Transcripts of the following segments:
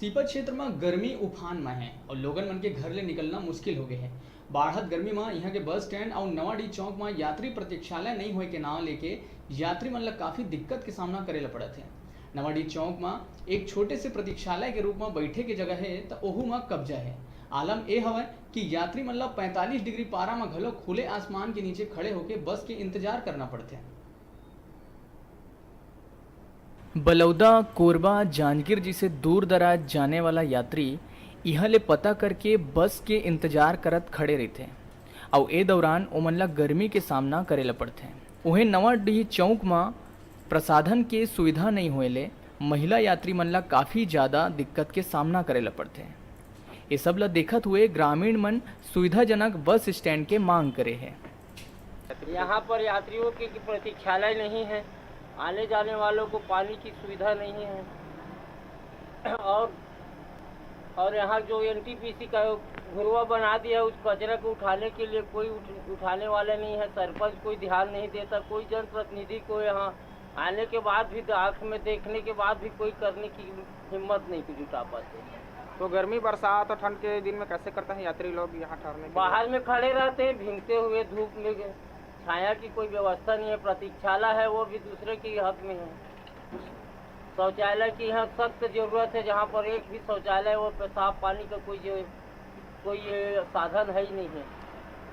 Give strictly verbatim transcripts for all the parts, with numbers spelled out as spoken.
सीपत क्षेत्र म गर्मी उफान म हे अउ लोगन मन के घर ले निकलना मुश्किल हो गए हे। बाढ़त गर्मी म इहां के बस स्टैंड अउ नवाडीह चौक म यात्री प्रतीक्षालय नइ होए के नाव लेके यात्री मन ल काफी दिक्कत के सामना करे ल पड़त हे। नवाडीह चौक म एक छोटे से प्रतीक्षालय के रूप म बैठे के जगह हे, त ओहू म कब्जा हे। आलम ए हवय कि यात्री मन ल पैंतालीस डिग्री पारा म घलो खुले आसमान के नीचे खड़े होके बस के इंतजार करना पड़थे। बलौदा, कोरबा, जांजगीर जैसे दूर दराज जाने वाला यात्री इहां ले पता करके बस के इंतजार करत खड़े रहिथे, अउ ए दौरान ओमन ला गर्मी के सामना करे ल पड़थे। उहें, नवाडीह चौक म प्रसाधन के सुविधा नइ होए ले महिला यात्री मन ला काफी ज्यादा दिक्कत के सामना करे ल पड़थे। ये सब ला देखत हुए ग्रामीण मन सुविधाजनक बस स्टैंड के मांग करे हे। यहाँ पर यात्रियों के प्रतीक्षालय नहीं है, आने जाने वालों को पानी की सुविधा नहीं है। और और यहाँ जो एनटीपीसी का घुरवा बना दिया है, उस कचरा को उठाने के लिए कोई उठ, उठाने वाला नहीं है। सरपंच कोई ध्यान नहीं देता, कोई जनप्रतिनिधि को यहाँ आने के बाद भी, आँख में देखने के बाद भी कोई करने की हिम्मत नहीं जुटा पाते। तो गर्मी, बरसात और ठंड के दिन में कैसे करते हैं यात्री लोग यहाँ ठहरने के लिए? बाहर में खड़े रहते हैं भींगते हुए धूप में। छाया की कोई व्यवस्था नहीं है, प्रतीक्षालय है वो भी दूसरे के हाथ में है। शौचालय की यहाँ सख्त जरूरत है, जहाँ पर एक भी शौचालय और पेशाब पानी का कोई जो कोई ये साधन है ही नहीं है।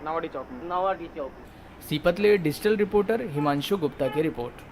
नवाडी चौक में। नवाडी चौक में। सीपत ले डिजिटल रिपोर्टर हिमांशु गुप्ता की रिपोर्ट।